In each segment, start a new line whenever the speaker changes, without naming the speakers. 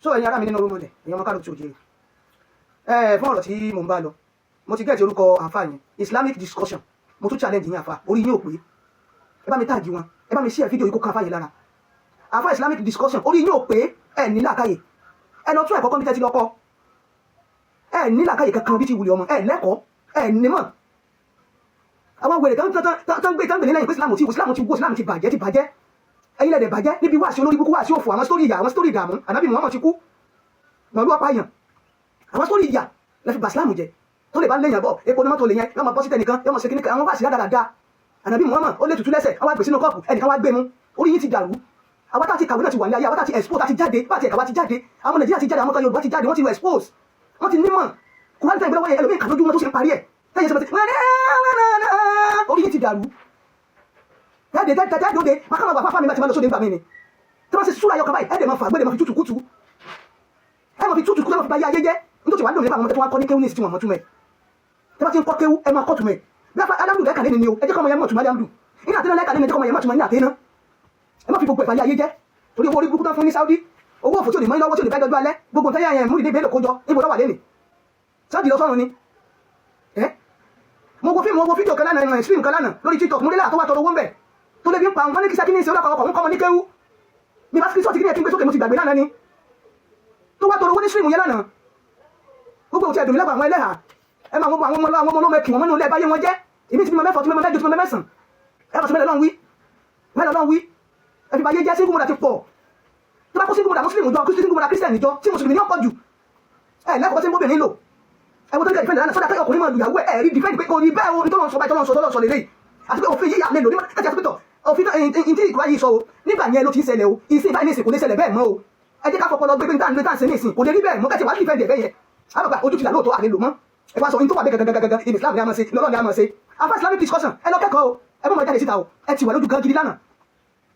So ẹ̀yin ará mi nínú orúmọlẹ̀, èèyàn ọmọ káàró tí ò jẹ́ ẹ fún ọ̀rọ̀ tí mò ń bá lọ, mo ti get orúkọ àǹfà yẹn, Islamic Discussion. Mo tún challenge yín, àfà, orí yín ò pé. Ẹ bá mi tag wọn, ẹ bá mi share fídíò yìí kó kan àfà yẹn lára. Àfà Islamic Discussion, orí yín ò pé. Ẹ ní làákàyè. Ẹ lọ tún ẹ̀kọ́ kọ́mpútà ti lọ kọ́. Ẹ ní làákàyè kankan bí ti wùlé ọmọ. Ẹ lẹ́kọ̀ọ́, ẹ nímọ̀. Àwọn wèrè tán gbé nílẹ̀ yìí pé Islam ti wó, Islam ti bàjẹ́, ti bàjẹ́. Ẹ̀yin lẹ́dẹ̀ bàjẹ́ níbi wáàsí olórí burúkú, wáàsí òfò, àwọn story ìyà, àwọn story ìdààmú. Ànábì Muhammad ti kú, màlúù ọ̀pá èèyàn, àwọn story ìyà lẹ́fi bà Islam jẹ́. Tó lè bá léèyàn bọ̀, epo ní mọ́tò lè yẹn yọ́n máa bọ́ sí tẹnìkan, yọ́n máa ṣe kíníkan. Àwọn wáàsí rádaràda. Ànábì Muhammad ó lè tutù lẹ́sẹ̀, wọ́n wá gbé sínú kọ́ọ̀pù, ẹnìkan wá gbé mu. Orí yín ti dàrú. Àwọn tá ti kàwé náà ti wà ní ayé, àwọn tá ti expose, tá ti jáde, bá ti ẹ̀ka wa ti jáde, àwọn Nàìjíríà ti jáde, àwọn kan Yorùbá ti jáde, wọ́n ti wọ expose, wọ́n ti nímọ̀. Kùránì tẹ́ ìgbélọ́wọ́ yẹn, ẹlòmíì kà lójú wọn tó ṣe ń parí ẹ̀ tẹ́yẹ sọ́mọ́tì. Orí yín ti dàrú. Jáde, jáde, jáde òde máa wà fáfá mi bá ti máa lọ sóde nígbà mí ni tí wọ́n ṣe súra ayọ̀kan báyìí, ẹ̀ẹ́dẹ̀ máa fà gbẹ́dẹ̀, máa fi tútù kútù, ẹ̀ máa fi tútù kútù, ẹ̀ máa fi ba ayé ayé jẹ́. Nítorí wàá lò nípa àwọn ọmọdé tó wá kọ́ ní kéwú ní ìsìn tí wọ́n mọ̀ túmẹ̀. Tí wọ́n ti ń kọ́ kéwú, ẹ máa kọ́ túmẹ̀. Bí a fa alámùdù lẹ́ka lẹ́ni ni o, ẹ jẹ́ kọ́ ọmọ yẹn mọ̀ túmọ̀ alámùdù iná àtẹ́ná lẹ́ka lẹ́ni, ẹ jẹ́ kọ́ ọmọ yẹn mọ̀ túmọ̀ iná àtẹ́ná. Ẹ má fi gbogbo ìfàlẹ́ ayé jẹ́ torí owó orí burúkú tán fún ní Saudi, owó òfò tí ò ní mọ́ lọ́wọ́, tí ò ní bá dọ́jú alẹ́. Gbogbo nǹkan yẹn mú ìdí bẹ́ẹ̀ kójọ, níbo lọ́wọ́ lẹ́nì sáàdì lọ sọ́run ni. Ẹ́ mo wo fíìmù, mo wo fídíò kan lánàá, stream kan lánàá lórí TikTok. Mo rí láà tó wá tọrọ owó ń bẹ̀ tó lè fi ń pa wọn ní kí sákìní ìṣe ọlọ́kọ̀ ọkọ̀ ń kọ́ ọmọ ní kéwú. Mi bá screenshot kí ni ẹ kí n gbé sókè, mo ti gbàgbé lánàá ni tó wá tọrọ owó ní stream yẹn lánàá. Gbogbo òtí ẹ̀dùn mi lẹ́gbàá. Àwọn ẹlẹ́hà, ẹ máa àwọn ọmọ, àwọn ọmọ ọlọ́mọ ẹkì wọn mọ́nú ilé ẹbáyé wọn jẹ́. Èmi ti bímọ mẹ́fà, tí mẹ́fà mẹ́jọ, tí mẹ́fà mẹ́sàn. Ẹ bá sọ mẹ́lẹ̀ lọ́n wí, mẹ́lẹ̀ lọ́n wí. Ẹ fi báyé jẹ́. Single mother ti pọ̀. Tó bá kó single mother Muslim jọ, single mother Christian jọ, tí mùsùlùmí ní ọ̀pọ̀ jù. Ẹ lẹ́kọ̀ọ́ tí ń bóbìnrin lò. Ẹ wọ́n tó ní kẹ́ defend lánàá sọ́dà ọkùnrin máa lùyàwó ẹ̀ rí defend pé kò ní bẹ́ẹ̀ o. Ní tọ́lọ́ sọ báyìí, tọ́lọ́ sọ, tọ́lọ́ sọ lélẹ́yìí, àti pé òfin yìí àlè lò ní kájí, àti pé tọ̀ òfin tí ìkúrá yìí sọ o, nígbà yẹn ló ti ń ṣẹlẹ̀ o. Ìsìn báyìí ní ìsìn kò lè ṣẹlẹ̀ bẹ́ẹ̀ mọ́ o. Ẹ jẹ́ ká fọpọlọ gbé pé níta níta ń ṣe ní ìsìn kò lè rí bẹ́ẹ̀ mọ́. Kẹ́tì wàá defend ẹ̀ bẹ́ẹ̀ yẹn, àbàgbà ojú ti là lóòótọ́, àlè lò mọ́. Ẹ wá sọ ní tó wà bẹ́ẹ̀ gangan in Islam ni a máa ṣe lọ́lọ́ ni a máa ṣe. Afa Islamic Discussion, ẹ lọ kẹ́kọ̀ọ́ o. Ẹ bọ́ máa jáde síta o. Ẹ ti wà lójú gan gidi lánàá.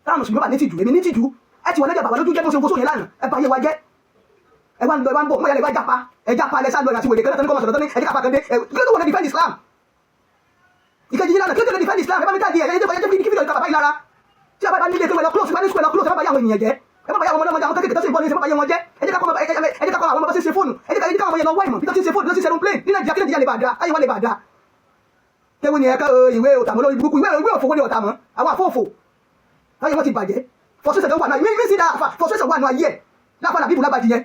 Táwọn mùsùlùmí bá ní tìjú, èmi ní tìjú. Ẹ ti wà lẹ́jẹ̀ bàbá lójú jẹ́. Bó ṣe wo sóyè lánàá, ẹ bá yé wa jẹ́. Ẹ wá ń lọ, ẹ wá ń bọ̀, mọ̀ yàrá ẹ wá jápa, ẹ jápa lẹ sá lọ àti wèrè kan náà tán ní kọ́ máa sọ̀rọ̀ tán ní ẹ jẹ́ kápá kan dé. Ẹ kí ló tó wọlé defend Islam? Ìkejì yìí lánàá, kí ló tó lè defend Islam? Ẹ bá mi tag ẹ, ẹ jẹ́ kí fídíò ìka bàbá yìí lára. Tí a bá nílé kéwẹ́ lọ close, bá ní school lọ close. Ẹ má bá yà àwọn ènìyàn jẹ́, ẹ má bá yà àwọn ọmọdé, àwọn kékeré tó sì ń bọ̀ ní ṣe, má bá yẹ wọn jẹ́. Ẹ jẹ́ ká kọ́ àwọn ọmọ bá ṣe ṣe fóònù. Ẹ jẹ́ ká àwọn ọmọ yẹn lọ wá ìmọ̀ bí tó ti ń ṣe fóònù, bí tó ti ń ṣe aeroplane ní Nàìjíríà, kí Nàìjíríà lè bá da, ayé wa lè bá da. Kéwì ni ẹ̀ka ìwé òtàmọ́ lórí burúkú, ìwé òfowó ni òtàmọ́. Àwọn àfóòfò láyé wọn ti bàjẹ́. Frustration wà náà mí sí dáa. Frustration wà náà ayé ẹ̀ láfa làbíbù lágbàjì yẹn.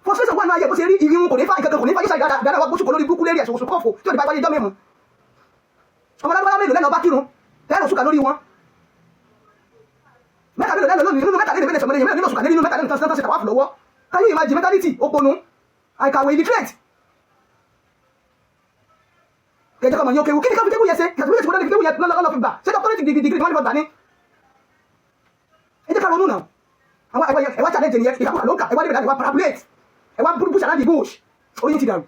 Frustration wà náà ayé bó ṣe rí. Ìrìn kò ní fa ìkankan, kò ní fa yóò ṣàì dáadáa wá gbóṣù kò lórí burúkú lérí ẹ̀sùn oṣù kọ́ọ̀fù tí ò ní bá wáyé jọ́ mẹ́mọ́. Ọmọ lágbára mélòó lẹ́nu ọba kírun tẹ́lẹ̀ oṣù kà lórí wọn? Mẹ́ta mélòó lẹ́nu lónìí nínú mẹ́ta lẹ́nu mẹ́ta mélòó nínú oṣù kà nínú mẹ́ta lẹ́nu tán tán ṣe tàwáfù lọ́wọ́? Can you imagine mentality òpònú, àìkàwé, illiterate? Kẹjọ kọmọ yín ó kéwu. Kí ni ká fi kéwu yẹn ṣe? Kàtàkì tí wọ́n fi kéwu yẹn lọ́lọ́ fi gbà ṣé doctorate degree wọ́n ní wọ́n gbà ní. Ẹ jẹ́ ká ronú náà. Àwọn ẹwà challenge nìyẹn. Ìkàkùkà ló ń kà. Ẹwà níbẹ̀ láti wá parabolate, ẹwà burúkú ṣàlàyé bush. Oyin ti dàrú.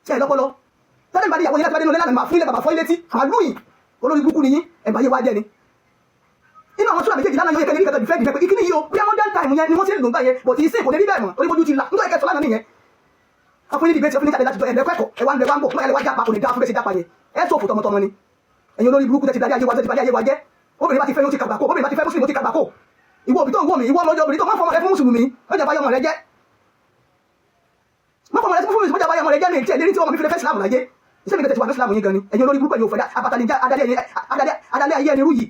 Ṣe ẹ lọ́pọlọ tẹ́lẹ̀ ìbàdí ìyàwó yẹn láti bá dénú lẹ́lànà máa fún ilé bàbá fọ́ ilé tí màá lùyìn. Olórí burúkú ni yín. Ẹ̀bà yé wá jẹ́ ni inú àwọn sọ́nà méjèèjì lánàá yóò yẹ kẹ́lẹ́ ní kẹ́kẹ́ defend pé ìkíní yìí o, bí modern time yẹn ni wọ́n ti ń lò ń gbà yẹn, but ìsìn kò lè rí bẹ́ẹ̀ mọ́ torí bójú ti là. Nítorí kẹsàn lánàá nìyẹn. Wọ́n fún yín debate, fún yín jáde láti jọ ẹ̀ẹ́dẹ́kọ̀ ẹ̀kọ́. Ẹ̀wà ń lọ, ẹ̀wà ń bọ̀, mọ́ ẹ̀wà jápa. Kò ní dáa fún bẹ́ẹ̀ ṣe jápa yẹn. Ẹ̀ sọ̀fò tọmọtọmọ ni. Ẹ̀yin olórí burúkú tẹ́ ti darí ayé wa, tẹ́ ti balẹ̀ ayé wa jẹ́. Obìnrin bá ti fẹ́ yóò ti kàgbà kó. Obìnrin bá ti fẹ́ mùsùlùmí, ó ti kàgbà kó. Ìwọ òbí tó ń wò mí, ìwọ ọmọdé obìnrin tó máa fọmọ rẹ fún mùsùlùmí, ó jẹ́ báyọ̀ ọmọ rẹ jẹ́. Má fọmọ rẹ fún mùsùlùmí, ó jẹ́ báyọ̀ ọmọ rẹ jẹ́. Mi tí ẹ̀ lérí tí ọmọ mi fi lè fẹ́ Islam láyé. Iṣẹ́ mi kẹ́tẹ̀ tí wà ní Islam yín gan ni. Ẹ̀yin olórí burúkú, ẹ̀yin òfò adalẹ́ ayé ẹni rú yìí,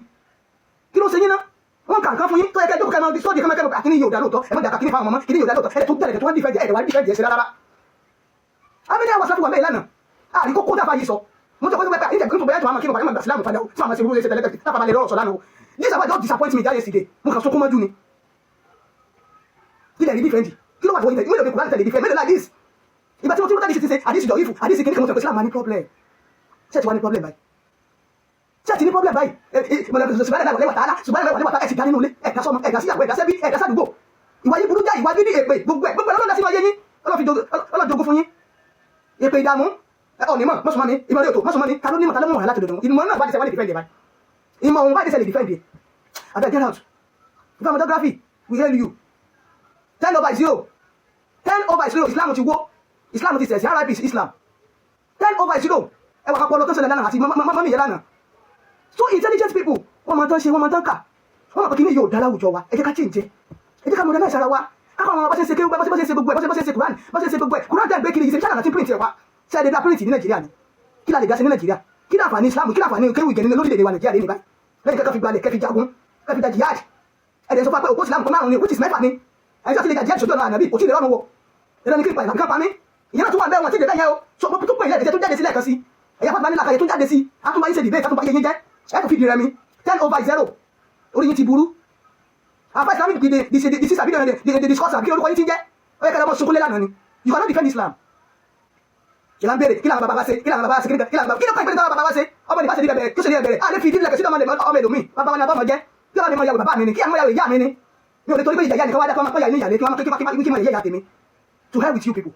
kí ló ṣe yín náà? Wọ́n kà nǹkan fún yín tó yẹ kẹ́ jókòó, kẹ́ máa sọ́ọ̀dì, kẹ́ máa kẹ́ kíní yóò dá lóòótọ́. Ẹ má dàka kíní fáwọn ọmọ, kíní yóò dá lóòótọ́. Ẹ tó tẹ̀lé tó wọ́n defend ẹ̀, wá defend ẹ̀ ṣe rárá. Amíní àwọn sáfù wà mẹ́rin lánàá àrí kókó dáfà yìí sọ. Mo tọ́ pé ìjẹ́ kí n tó bẹ́ẹ̀ tó àwọn kí n bá Islam padà tí àwọn ṣe burú ṣe tẹ̀lé tẹ̀lé táfà balẹ̀ lọ́rọ̀ sọ lánàá o. This about just disappoint me that yesterday. Mo kàn sunkún mọ́jú ni. Kí lè rí defend? Kí ló wà tó wọ́n mélòó ni Kùránì tẹ̀lé defend? Mélòó like this? Ìgbà tí mo ti rí tẹ́lẹ̀ ṣe àdìsí dọ̀ífù, àdìsí kìíní kan, mo sọ pé Islam máa ní problem. Ṣé ti wá ní problem báyìí? Ṣé ti ní problem báyìí? Subhanahu wa ta'ala, subhanahu wa ta'ala. Ẹ̀ ti dá nínú ilé, ẹ̀dá sọmọ, ẹ̀dá síyàwó, ẹ̀dá sẹ́bí, ẹ̀dá sádùúgbò. Ìwà yìí burú já, ìwà gidi, èpè, gbogbo ẹ̀, gbogbo ẹ̀ lọ́dọ̀ sínú ayé yín. Ọlọ́jogún fún yín èpè, ìdààmú ọ̀nìmọ̀ mọ́sùmọ́ mi ìmọ̀ òtò mọ́sùmọ́ mi. Ta ló nímọ̀? Ta ló mọ̀ láti dòdò ìmọ̀ náà? Bá ti sẹ́ wá lè defend ẹ̀ báyìí. Ìmọ̀ òun bá ti sẹ́ lè defend ẹ̀. Abeg, get out. Geography, we hail you. 10 over 0, 10 over 0. Islam ti wó, Islam ti sẹ̀sì. RIP Islam. 10 over 0. Ẹ wà kápọ̀ lọ tó ṣẹlẹ̀ lánàá àti mọ́mí yẹn lánàá. So intelligent people, wọ́n máa tán ṣe, wọ́n máa tán kà, wọ́n máa pẹ́ kí ní yóò dá láwùjọ wa. Ẹ jẹ́ ká change. Ẹ jẹ́ ká modernize ara wa, káwọn ọmọ bá ṣe ń ṣe kéwú, bá ṣe ń ṣe gbogbo ẹ̀, bá ṣe ń ṣe Quran, bá ṣe ń ṣe gbogbo ẹ̀. Quran tẹ̀ ń gbé kiri yìí, ṣe China láti print ẹ̀ wá? Ṣe é lè dá print ní Nàìjíríà ni? Kí la lè dá sí ní Nàìjíríà? Kí láǹfààní Islam? Kí láǹfààní kéwù ìgẹ̀ nínú lórílẹ̀‐èdè wa Nàìjíríà lé ní báyìí, lẹ́yìn kẹ́kẹ́ fi gbalẹ̀, kẹ́ fi jagun, kẹ́ fi da jihad? Ẹ̀dẹ̀ sọ fún wa pé òpó Islam kan márùn ni, which is mẹ́fà ni. Ẹ̀jẹ̀ tí lè jà jihad sójú ọ̀nà ànábì, kò tí ì lè rọ́rùn wọ. Ẹ̀rọ ní kí n pa ìlànà kan pa mí, ìyẹn náà tún wà bẹ́ẹ̀, wọn tí ì dé bẹ́ẹ̀ yẹn o. So mo tún pè é, ẹ̀jẹ̀ tó jáde sílẹ̀ kan sí ẹ̀yà fún nílà kàyé tó jáde sí, àtúnbá yín ṣe debate, àtúnbá yín jẹ́ ẹ̀ tó fi di rẹmi 10-0. Orí yín ti burú. Àfa Islamic the sister bí the discourse, àbí orúkọ yín ti ń jẹ́, ó yẹ kí ẹ lọ́mọ sunkúnlé lánàá ni. You cannot defend Islam. Kí la ń béèrè? Kí làwọn bàbá wa ṣe? Kí làwọn bàbá wa ṣe? Kí làwọn bàbá, kí ló kọ́ ìpínlẹ̀ táwọn bàbá wa ṣe? Ọmọ nípa ṣe ní bẹ̀rẹ̀ tó ṣe ní bẹ̀rẹ̀, a lè fi ìdílé kẹsí ọmọ ẹlòmíì. Bàbá wa ni abọ́mọ jẹ́, kí wọ́n ní mọ ìyàwó bàbá mi ni, kí àwọn ìyàwó ìyá mi ni. Mi ò lè torí pé ìyá nìkan wá dá kí wọ́n máa yà ní ìyàlé, kí wọ́n máa kí wọ́n ìyá tèmi. To hell with you people.